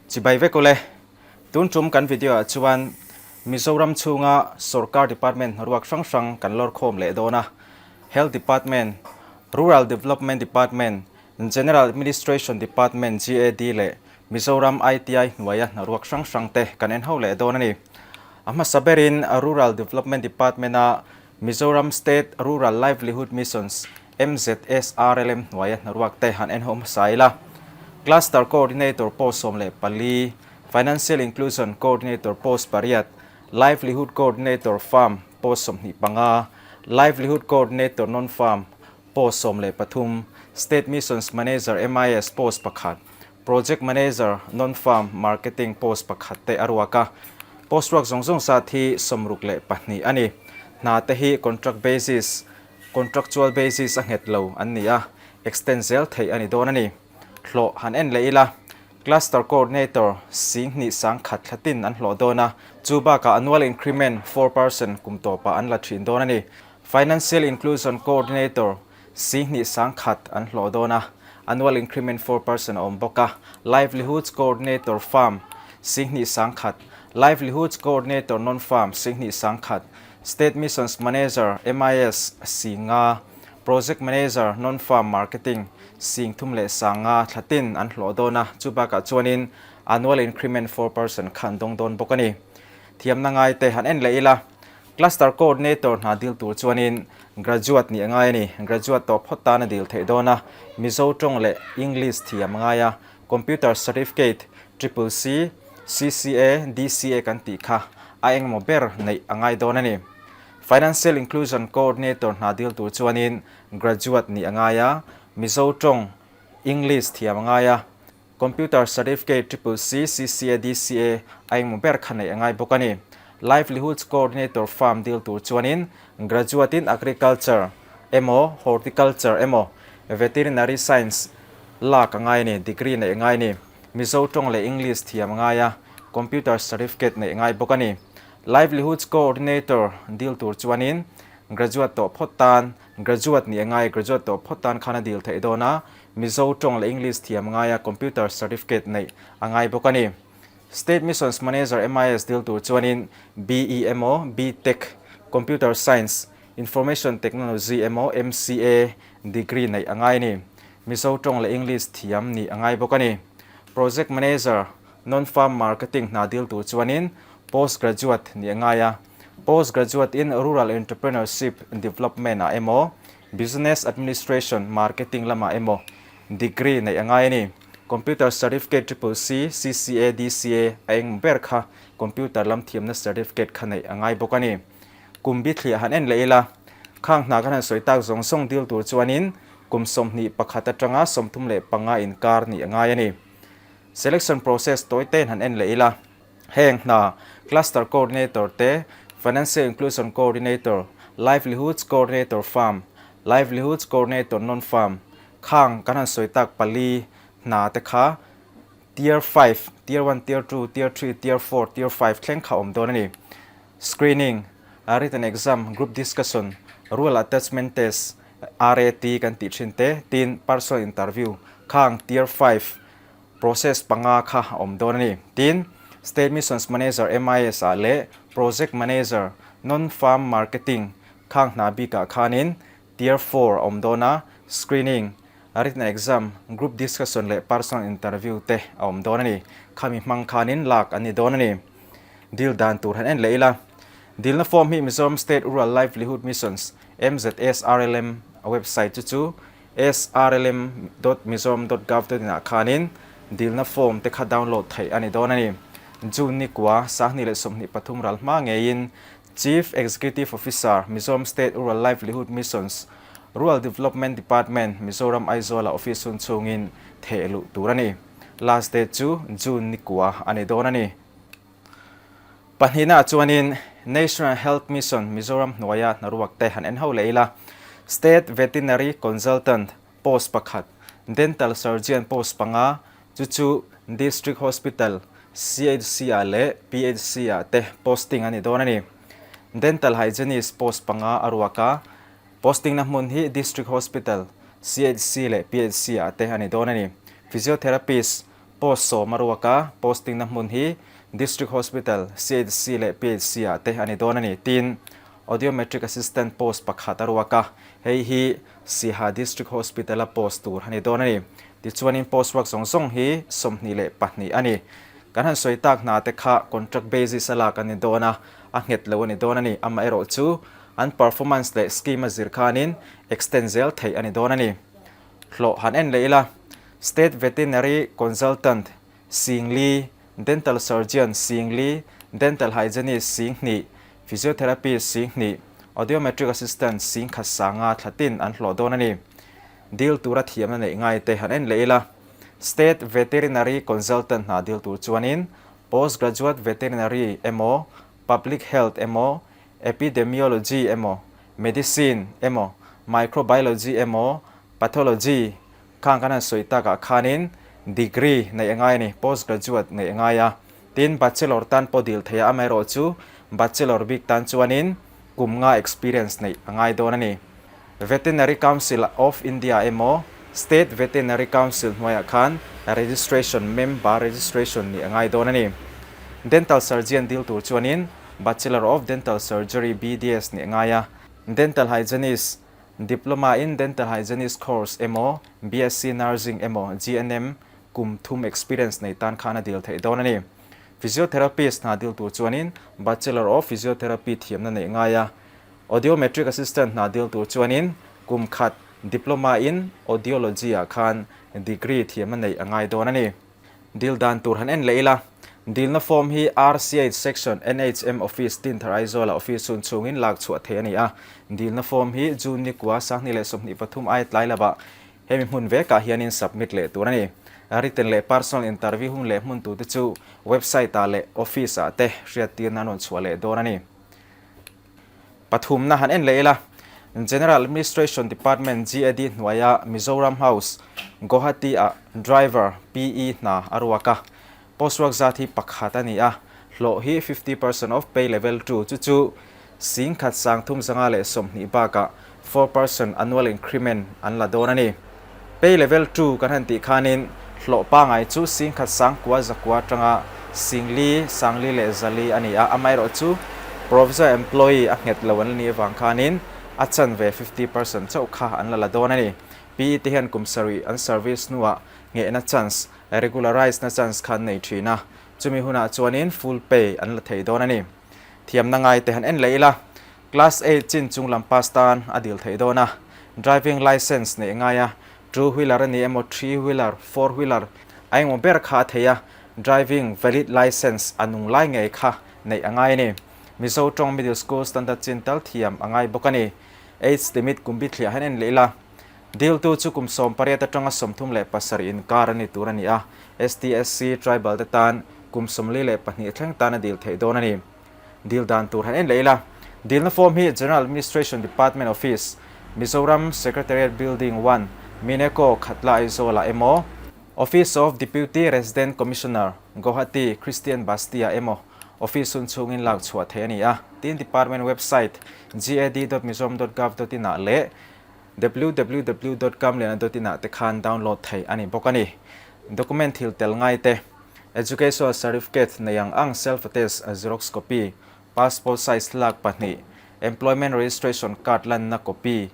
Chibai vek ule. Tun tum kan video ah chuan Mizoram chhunga sorkar department hnaruak hrang hrang kan lawr khawm leh dawn a. Health Department, Rural Development Department, General Administration Department, GAD, leh Mizoram ITI hnuaia hnaruak hrang hrang te kan en ho leh dawn a ni. A hmasa berin Rural Development Department-a Mizoram State Rural Livelihood Missions, MZSRLM, hnuaia hnaruak te han en ho hmasa ila. Cluster Coordinator post 14, Financial Inclusion Coordinator post pariat, Livelihood Coordinator Farm post 25, Livelihood Coordinator Non-Farm post 13, State Missions Manager, MIS, post pakhat, Project Manager, Non-Farm, Marketing post pakhat te a ruak a. Post ruak zawng zawng zat hi 62 a ni. Hna te hi contract basis, contractual basis a nghet lo an ni a, extend zel theih a ni dawn a ni. Hlawh han en leh ila, Cluster Coordinator 10,000 sangkhat thlatin an hlawh dawn a, chu bakah annual increment 4% kum tawpah an la thin dawn a ni. Financial Inclusion Coordinator 10,000 sangkhat an hlawh dawn a, annual increment 4% a awm bawk a. Livelihoods Coordinator Farm 10,000 sangkhat, Livelihoods Coordinator Non-Farm 10,000 sangkhat, State Missions Manager, MIS, 5,000, Project Manager Non-Farm Marketing 3,500 thlatin an hlawh dawn a, chu bakah chuanin annual increment 4% kha an dawng dawn bawk a ni. Thiamna ngai te han en leh ila. Cluster Coordinator hna dil tur chuanin Graduate nih a ngai a ni. Graduate tawh phawt tan a dil theih dawn a, Mizo tawng leh English thiam a ngai a, Computer Certificate, Triple C, CCA, DCA kan tih kha a engemaw ber neih a ngai dawn a ni. Financial Inclusion Coordinator hna dil tur chuanin Graduate nih a ngai a, Mizo tawng, English thiam a ngai a, Computer Certificate Triple C, CCA, DCA a engmaw ber kha neih a ngai bawk a ni. Livelihoods Coordinator Farm dil tur chuanin Graduate in Agriculture emaw Horticulture emaw Veterinary Science lak a ngai a ni, degree neih a ngai a ni. Mizo tawng leh English thiam a ngai a, Computer Certificate neih a ngai bawk a ni. Livelihoods Coordinator dil tur chuanin Graduate tawh phawt tan Graduate nih a ngai, graduate tawh phawt tan khan a dil theih dawn a, Mizo tawng leh English thiam a ngai a, computer certificate neih a ngai bawk a ni. State Missions Manager MIS dil tur chuanin BE emaw, BTech, Computer Science, Information Technology emaw, MCA degree neih a ngai a ni. Mizo tawng leh English thiam nih a ngai bawk a ni. Project Manager, Non-Farm Marketing hna dil tur chuanin Postgraduate nih a ngai a, Postgraduate in Rural Entrepreneurship Development ah emaw, Business Administration, Marketing lamah emaw degree neih a ngai a ni. Computer Certificate Triple C, CCA, DCA a eng ber kha computer lam thiamna certificate kha neih a ngai bawk a ni. Kum bithliah han en leh ila, khang hna kan han sawi tak zawng zawng dil tur chuanin kum 21 atanga 35 inkar nih a ngai a ni. Selection process tawi tein han en leh ila. Heng hna, Cluster Coordinator te, Financial Inclusion Coordinator, Livelihoods Coordinator Farm, Livelihoods Coordinator Non-Farm, khang kan han sawi tak pali hna te kha Tier 5, Tier 1, Tier 2, Tier 3, Tier 4, Tier 5 thleng kha awm dawn a ni. Screening, Written Exam, Group Discussion, Rural Attachment Test, RAT kan tih thin te, tin Personal Interview khang Tier 5 Process panga kha a awm dawn a ni. Tin, State Missions Manager, MIS, ah leh Project Manager, Non-Farm Marketing, khang hna bikah khanin Tier 4 a awm dawn a, Screening, Written Exam, Group Discussion leh Personal Interview te a awm dawn a ni. Khami hmang khanin lak an ni dawn a ni. Dil dan tur han en leh ila. Dilna form hi Mizoram State Rural Livelihood Missions, MZSRLM, a website chu chu srlm dot mizoram dot gov dot in ah khanin dilna form te kha download theih a ni dawn a ni. June ni kua 2023 ral hma ngeiin Chief Executive Officer, Mizoram State Rural Livelihood Missions, Rural Development Department, Mizoram Aizawl-ah office hun chhungin theh luh tur a ni. Last date chu June ni kua a ni dawn a ni. Pahnihnaah chuanin National Health Mission Mizoram hnuaia hnaruak te han en ho leh ila, State Veterinary Consultant post pakhat, Dental Surgeon post panga, chu chu District Hospital, CHC-ah leh PHC-ah te posting a ni dawn a ni. Dental Hygienist post panga a ruak a, posting-na hmun hi District Hospital, CHC leh PHC-ah te a ni dawn a ni. Physiotherapist. Post sawm a ruak a, posting na hmun hi District Hospital, CHC leh PHC ah te a ni dawn a ni. Tin, Audiometric Assistant post pakhat a ruak a, hei hi Siha District Hospital a post tur a ni dawn a ni. Tichuanin post ruak zawng zawng hi 22 a ni. Kan han sawi tak hna te kha contract basis a lak a ni dawn a, a nghet lo a ni dawn a ni. Amaherawh chu an performance leh scheme a zir khanin extend zel theih a ni dawn a ni. Hlawh han en leh ila, State Veterinary Consultant Singli, Dental Surgeon Singli, Dental Hygienist 2000, Physiotherapist 2000, Audiometric Assistant 10,000 sanga thlatin an hlawh dawn a ni. Dil tura thiamna neih ngai te han en leh ila, State Veterinary Consultant hna dil tur chuanin Postgraduate Veterinary emaw, Public Health emaw, Epidemiology emaw, Medicine emaw, Microbiology emaw, Pathology khang kan han sawi takah khanin degree neih a ngai a ni, post graduate neih a ngai a. Tin, bachelor tan pawh dil theih a, amaherawh chu bachelor bik tan chuanin kum nga experience neih a ngai dawn a ni. Veterinary Council of India emaw State Veterinary Council hnuaiah khan registration member registration nih a ngai dawn a ni. Dental surgeon dil tur chuanin Bachelor of Dental Surgery, BDS, nih a ngai a. Dental hygienist Diploma in Dental Hygienist course emaw, BSc Nursing emaw, GNM kum thum experience nei tan khan a dil theih dawn a ni. Physiotherapist hna dil tur chuanin Bachelor of Physiotherapy thiamna neih ngai a. Audiometric Assistant hna dil tur chuanin kum khat Diploma in Audiology ah khan degree thiamna neih a ngai dawn a ni. Dil dan tur han en leh ila, dilna form hi RCH Section NHM Office Dinthar Aizawla office chhun chhungin lak chhuah theih a ni a. Dilna form hi June ni kua 2023 aia tlai lovah hemi hmun vekah hianin submit leh tur a ni. Written leh personal interview hun leh hmun tute chu website ah leh office ah te hriattirna an rawn chhuah leh dawn a ni. Pathumna han en leh ila, General Administration Department, GAD, hnuaia Mizoram House, Guwahati-ah Driver, PE, hna a ruak a. Post ruak zat hi pakhat a ni a, hlawh hi 50 percent of pay level 2, chu chu 1320 bakah 4% annual increment an la dawn a ni. Pay level 2 kan han tih khanin hlawh pangai chu 19,900 atanga 44,400 a ni a, amaherawh chu provisional employee a nghet lo an la nih avang khanin a chanve 50% chauh kha an la la dawn a ni. PE te hian kum sarih an service hnuah nghehna chance, regularize na chance kha an nei thin a, chumi hunah chuanin full pay an la thei dawn a ni. Thiamna ngai te han en leh ila, Class 8 chin chung lam pass tan a dil theih dawn a, driving licence neih ngai a, two wheeler a ni emaw three wheeler, four wheeler a engmaw ber kha a thei a, driving valid licence a nung lai ngei kha neih a ngai a ni. Mizo tawng middle school standard chin tal thiam a ngai bawk a ni. Age limit kum bithliah hian en leh ila, diltu chu kum 18 atanga 37 inkar a ni tur a ni a, STSC tribal te tan kum 42 thleng tan a dil theih dawn a ni. Dil dan tur han en leh ila, dilna form hi General Administration Department Office, Mizoram Secretariat Building 1, Mineco, Khatla, Aizawl-ah emaw, Office of Deputy Resident Commissioner, Guwahati, Christian Basti-ah emaw office hun chhungin lak chhuah theih a ni a. Tin, department website gad.mizoram.gov.in ah leh www.kamliana.in ah te khan download theih a ni bawk a ni. Document thil tel ngai te, Educational Certificate nei ang ang self-attest xerox copy, passport size lak pahnih, Employment Registration Card lanna copy,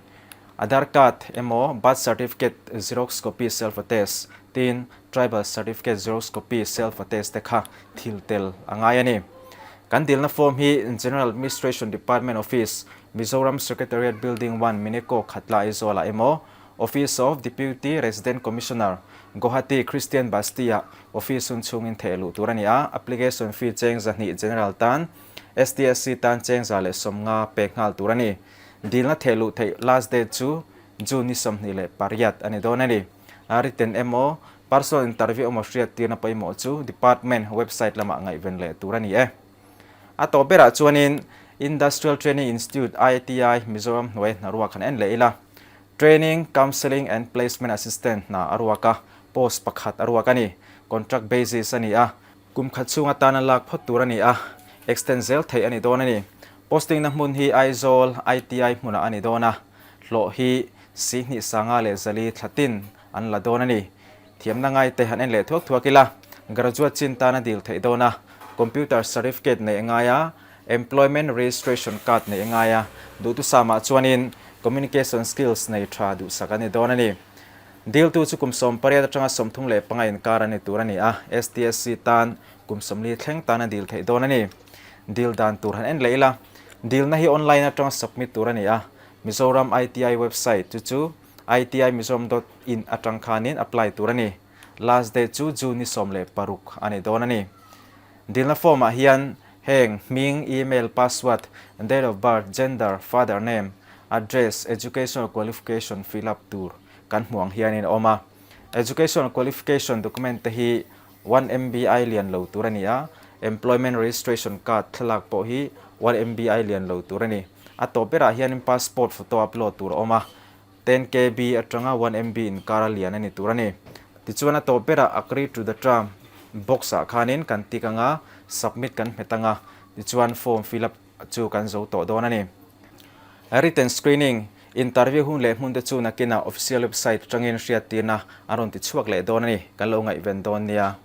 Aadhaar Card emaw Birth Certificate xerox copy self-attest, tin Tribal Certificate xerox copy self-attest te kha thil tel a ngai a ni. Kan dilna form hi General Administration Department Office, Mizoram Secretariat Building 1, Mineco, Khatla, Aizawl-ah emaw Office of Deputy Resident Commissioner, Guwahati Christian Basti-ah office hun chhungin theh luh tur a ni a, application fee cheng 200 General tan, STSC tan cheng 150 pek nghal tur a ni. Dilna theh luh theih last date chu June ni 28 a ni dawn a ni. Written emaw, personal interview emaw hriat tirna pawimawh chu department website lamah ngaihven leh tur a ni e. A tawp berah chuanin Industrial Training Institute, ITI, Mizoram hnuai hnaruak han en leh ila. Training, Counselling and Placement Assistant hna a ruak a, post pakhat a ruak a ni. Contract basis a ni a, kum khat chhung atana lak phawt tur a ni a, extend zel theih a ni dawn a ni. Posting na hmun hi Aizawl ITI hmunah a ni dawn a, hlawh hi 24,400 thlatin an la dawn a ni. Thiamna ngaite han en leh thuak thuak ila. Graduate chin tan a dil theih dawn a, Computer Certificate neih a ngai a, Employment Registration Card neih a ngai a, duhtusamah chuanin Communication Skills nei tha duhsak a ni dawn a ni. Diltu chu kum 18 atanga 35 inkar a ni tur a ni a, STSC tan kum 40 thleng tan a dil theih dawn a ni. Dil dan tur han en leh ila, dilna hi online atanga submit tur a ni a, Mizoram ITI website chu chu itimizoram dot in atang khanin apply tur a ni. Last date chu June ni 16 a ni dawn a ni. Dilna form ah hian heng hming, email, password, date of birth, gender, father name, address, educational qualification fill up tur kan hmuh ang hianin a awm a. Educational qualification document te hi 1 MB ai lian lo tur a ni a, employment registration card thlalak pawh hi 1 MB ai lian lo tur a ni. A tawp berah hianin passport photo upload tur a awm a, 10 KB atanga 1 MB inkar a lian a ni tur a ni. Tichuan a tawp berah agree to the term box ah khanin kan tick anga submit kan hmet anga tichuan form fill up chu kan zo tawh dawn a ni. Written screening, interview hun leh hmun te chu nakinah official website atangin hriattirna an rawn ti chhuak leh dawn a ni, kan lo ngaihven dawn nia.